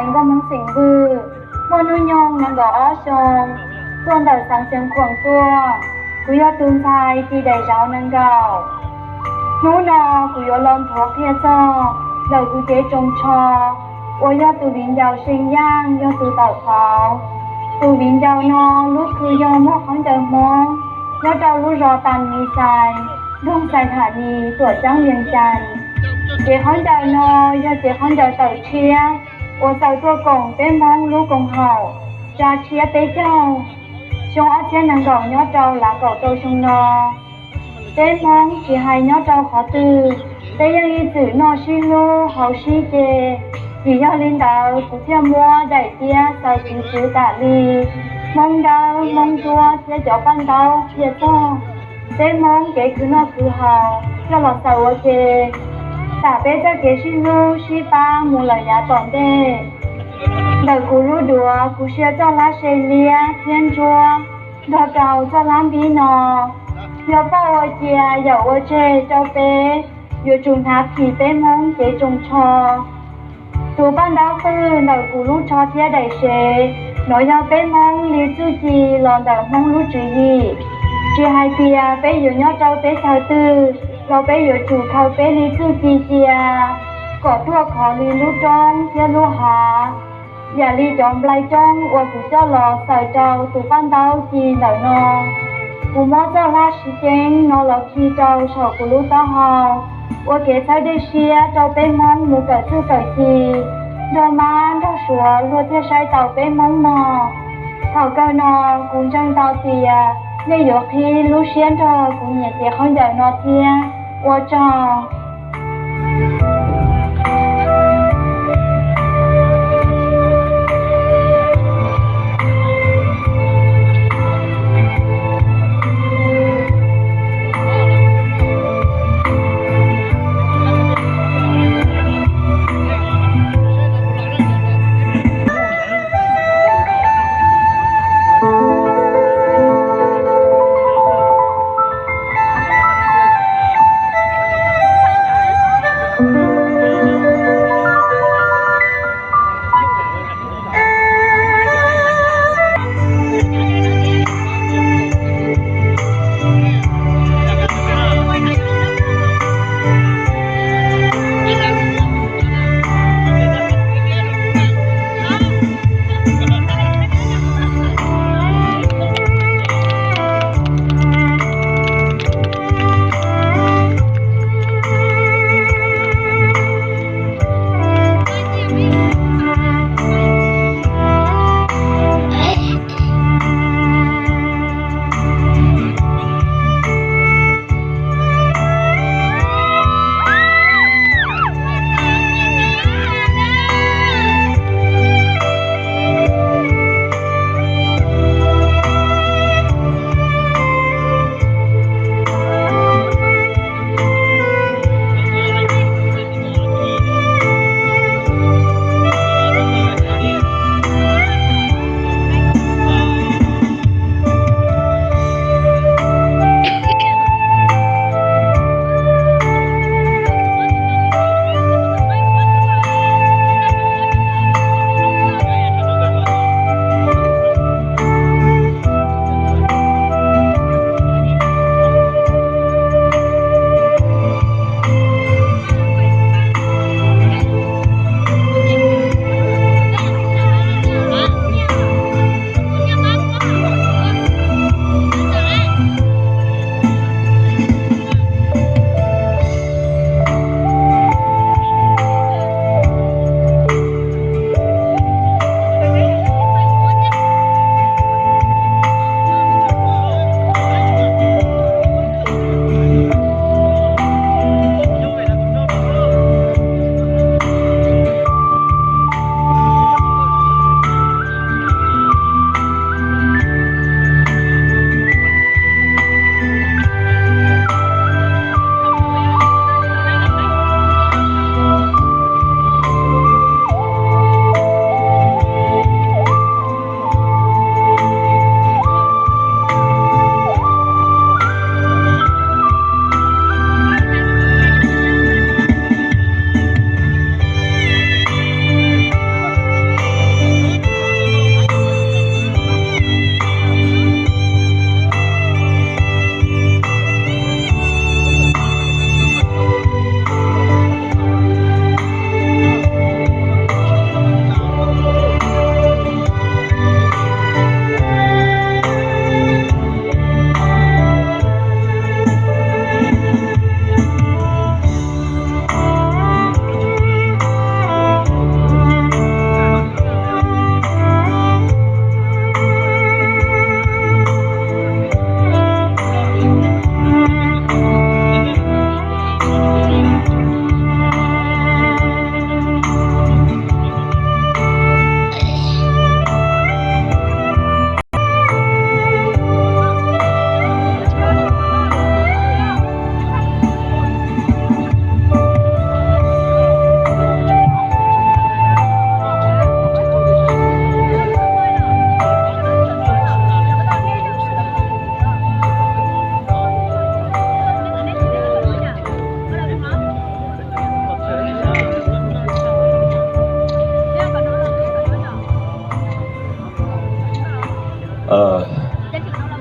Nkauj Hmoob xeem Vwj, muaj hnub nyoog nees nkaum ob xyoo, tuaj ntawm xeev Xeev Khuam tuaj. Kuv yog tus ntxhais tis daim zauv nees nkaum. Hnub no kuv yuav los nthuav qhia txog ntawm kuv cev tsoos tsho uas yog tus viv ncaus See Yaaj yog tus tawm qhauv. Tus viv ncaus no lub khw yog muaj khaub ncaws Hmoob nyob rau lub zos Tas Mis Xais, nroog Xais Tham Nis, tuam ceeb Vias Cas. Cev khaub ncaws no yog cev khaub ncaws tawm tshiab uas xaws tuaj koom peb Hmoob lub koom haum tsa tshiab peb caug xyoo ob txhiab nees nkaum nyob rau lav kaum rau xyoo no. Peb Hmoob tsis hais nyob rau qhov twg, peb yeej ib txwm noj sib hlub haus sib ce. Vim yog li ntawd kuv thiaj muab daim tiab xaws piv txwv tas li. Hmoob Dawb, Hmoob Ntsuab thiab cov paj ntaub qhia txog peb Hmoob kev khwv noj khwv haus coj los xaws ua ke, tam peb txoj kev sib hlub sib pab mus lawm yav tom ntej. Ntawm kuv lub duav kuv sia txoj hlab se liab thiab ntsuab nrog rau txoj hlab npib no, yog pauj ua cia yaum ua tseg rau peb, yuav tsum hnav phim peb Hmoob cev tsoos tsho. Tus paj ntaub qwj ntawm kuv lub tsho thiab daim sev, nov yog peb Hmoob li txuj ci los ntawm Hmoob lub tswv yim. Tsis hais tias peb yuav nyob rau teb chaws twg los peb yuav tsum khaws peb li txuj ci cia kom tuaj khov li lub roob thiab lub hav. Yam li cov nplai coob uas kuv coj los xaws rau tus paj ntaub ci ntawm no, kuv muab txoj hlab siv ceeb no los khi rau saum kuv lub taub hau, ua kev txhawb dej siab rau peb Hmoob mus kawm txuj kawm ci, nrog mab nrog suav luag thiaj saib tau peb Hmoob mog. Thaum kawg no kuv ntseeg tau tias nej yuav qhib lub siab nrog kuv nyiam cev khaub ncaws no thiab. Ua tsaug.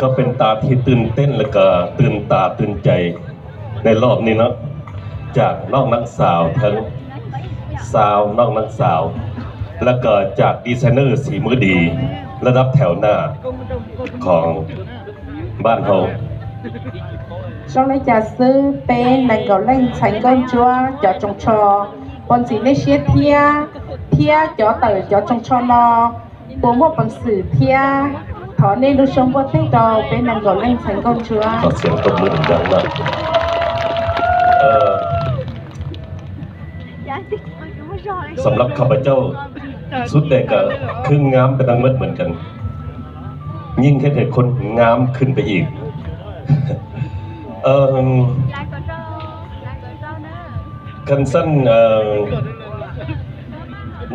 ก็เป็นตาที่ตื่นเต้นแล้วก็ตื่นตาตื่นใจในรอบนี้เนาะ จากนอกนักสาวทั้งซาวน์นอกนักสาว แล้วก็จากดีไซเนอร์ฝีมือดีระดับแถวหน้าของบ้านเฮา Zoo li cas xwb, peb nees nkaum leej ntxhais nkauj ntsuab cov tsoos tsho, puas ntxim nej siab thiab, thiab cov tawm cov tsoos tsho no puas muaj peev xwm thiab, thov nej lub suab npuaj teg rau peb nees nkaum leej ntxhais nkauj ntsuab. สำหรับข้าพเจ้า สุดแดกก็คืองามไปทั้งหมดเหมือนกัน ยิ่งเฮ็ดให้คนงามขึ้นไปอีก เอิ่ม คันสั้น เอ่อ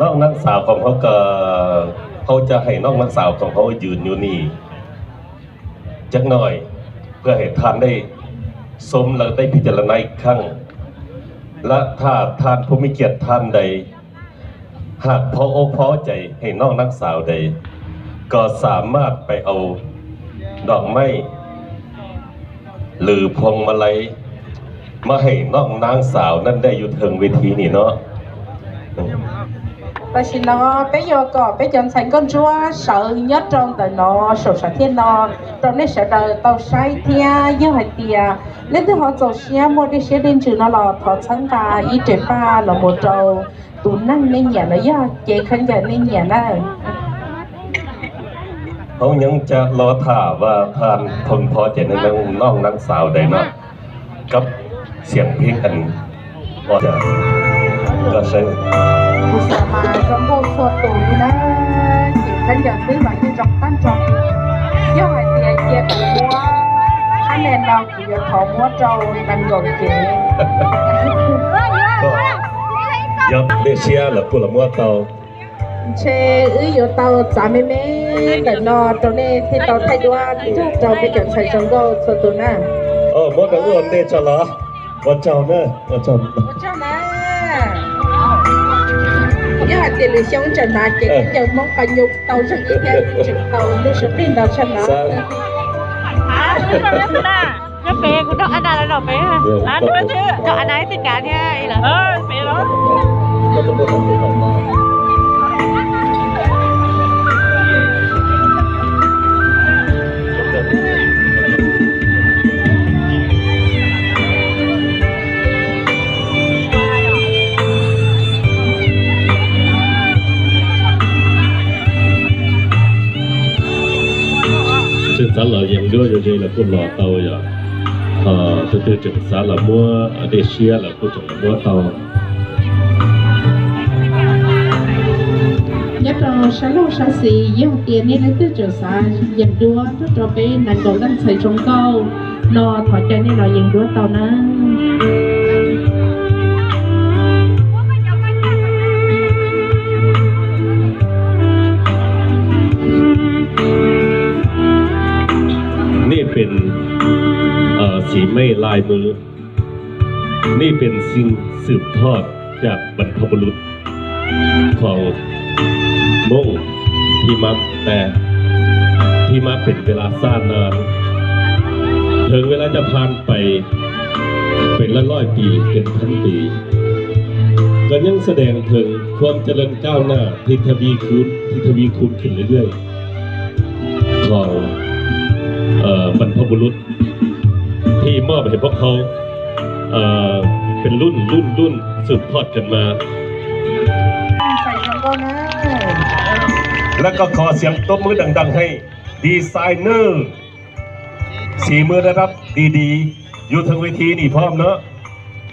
น้องนักสาวของเขาก็ เขาจะให้น้องนักสาวของเขายืนอยู่นี่ จักหน่อย เพื่อให้ท่านได้ชมและได้พิจารณาอีกครั้ง และถ้าท่านผู้มีเกียรติท่านใด หากพออกพอใจให้น้องนักสาวใด ก็สามารถไปเอาดอกไม้ หรือพวงมาลัย มาให้น้องนางสาวนั้นได้อยู่เทิงเวทีนี่เนาะ Tam sim no peb yuav kom peb cov ntxhais nkauj ntsuab sawv nyob rau ntawm no saum sam thiaj no rau nej sawv daws tau saib thiab. Yog hais tias leej twg ho txaus siab muaj dej siab dej ntsws no los thov txhawb nqa ib rev paj los mus rau tus neeg nej nyiam no, yog cev khaub ncaws nej nyiam na. เขายังจะรอถ่าว่าท่านเพิ่งพอใจในน้องนางสาวใดเนาะ กับเสียงเพลงอันออกจากกระแส Kuv xav mas zoo nkauj txhua tus li na, ces khaub ncaws twb los yeej zoo tag nrho. Yog hais tias cia kuv muab, qhab nia no kuv yuav thov muab rau nees nkaum cev. Yog dej siab lawv kuj los muab tau. Ntshe wb yuav tau txav me me ntawm no rau nej thiaj tau thaij duab nrog rau peb cov ntxhais zoo nkauj txhua tus na. Muab rau wb ua ntej tso los. Ua tsaug na, ua tsaug. Ua tsaug na. Yog hais tias lwm xyoo tseem hnav ces khaub ncaws Hmoob qos nyum tau zeeg ib thiab tseem tau lub suab plig ntau tshaj no. Nyob pem kuv nrog Ana lawv los pem. Nrog Ana ib txij kav thiab lawm pem los. Tseem xav los yees duab zoo li lawv kuj los tau yom. Tus twg tseem xav los muab dej siab lawv kuj tseem los muab tau. Nyob rau sab laug sab xis, yog tias nej leej twg tseem xav yees duab nrog rau peb nees nkaum leej ntxhais zoo nkauj no, thov caw nej los yees duab tau na. Neb pem, sim mej lai mw, neb pem sim xwm thoj jak bnpha bu lub khoo Moob thib mab te, thib mab pem ves las xaj na, thawv ves las caj phan pais pem laj loj pis pem thab pis, koj nyeeb xab dees thawv khuam ca leej kaub na, thib thab vib khub, thib thab vib khub khwm lwj lwj khoo bnpha bu lub thib mab pem pab khoo pem luj luj luj xwm thoj kan mas. Lawv koj kho siam tub mub dam dam hej, designer sim mw dab dab di di, yus thawv ves thib nim phom na.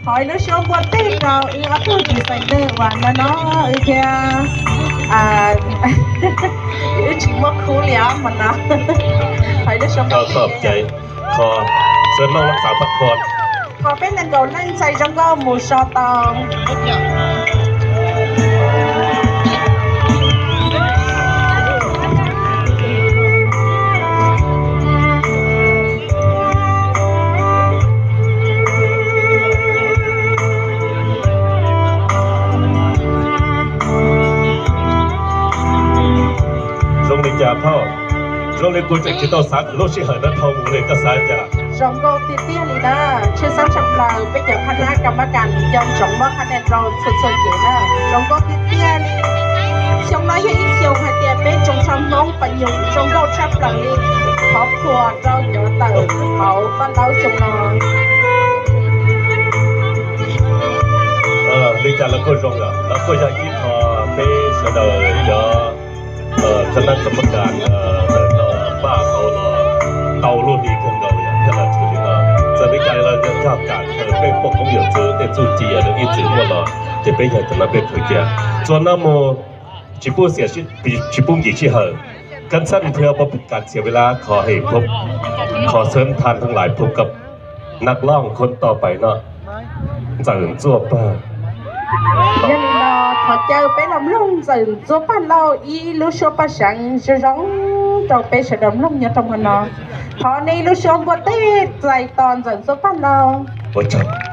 Thov ib lub suab npuaj teg rau wb ob tug designer uas no no wb thiab. Wb tsis muaj khub li os mas no. Thov ib lub suab npuaj teg. Qhov peb nees nkaum leej ntxhais zoo nkauj mus so tau. Zoo li cas phauj? Zoo li kuv tseem tsis tau xav kom lub sij hawm no dhau mus li, koj xav cas? Zoo nkauj tiag tiag li na. Tshwj xeeb tshaj plaws peb cov phab nab kam mab kas cov ntsoov muab qhab naj rau txhua txhua cev na. Zoo nkauj tiag tiag li. Xyoo no yog ib xyoo hais tias peb tsoom tsho Hmoob pab nyuj zoo nkauj tshaj plaws li. Thov qhuas rau cov tawm hauv paj ntaub xyoo no. Li cas los kuj zoo, los kuj yog ib qho peb sawv daws cov phab nab kam mab kas ntawm no pab tau los tau lub hli kawg nkaus li thiaj los tshwm li no. Txawm li cas los yog kam khaws peb poj koob yawm txwv tej txuj ci los ib txwm muaj los ces peb yog cov no peb khaws cia. Txuas no mus tsis pub xiam, tsis pub nkim sij hawm, kab txhab nphia pab kam txiav vis lab kho hem, kho xab tha nthoob lais pub kab nab loj khoob toj pais no. Ntxawm Ntxuaj Paj. Yog li no thov caw peb los mloog Ntxawm Ntxuaj Paj Lauj ib lub suab paj seev zoo zoo rau peb sawv daws mloog nyob rau hmo no. Thov nej lub suab npuaj teg txais tos Ntxawm Ntxuaj Paj Lauj. Ua tsaug.